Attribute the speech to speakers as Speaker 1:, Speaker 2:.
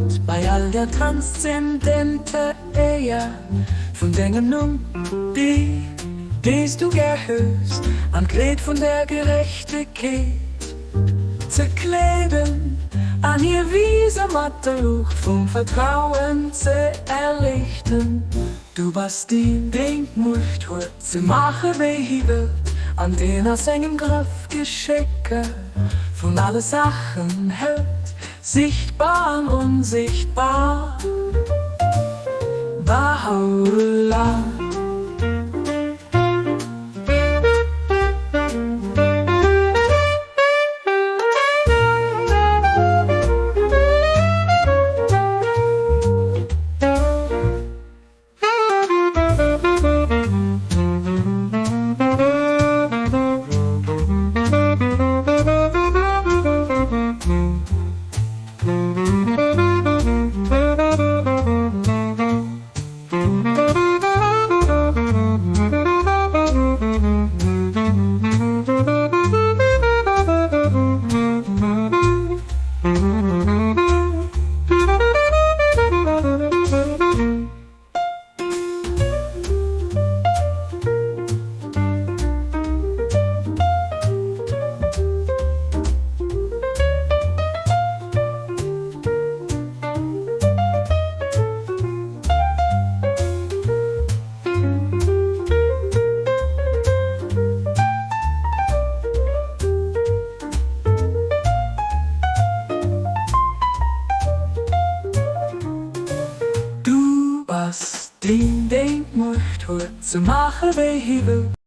Speaker 1: Gott, bei all der transzendenter Éier vun dengem Numm, déi, déi s du gär hues, an d'Kleed vun der Gerechtegkeet ze kleeden an hir Wise mat der Luucht vum Vertrauen ze erliichten. Du bass deen, deen d'Muecht huet ze maache wéi hie wëllt, an deen a sengem Grëff d'Geschécke vun alle Saachen hält, sichtbar an onsichtbar. Baha'u'llah. Du bass deen, deen d'Muecht huet ze maache wéi hie wëllt.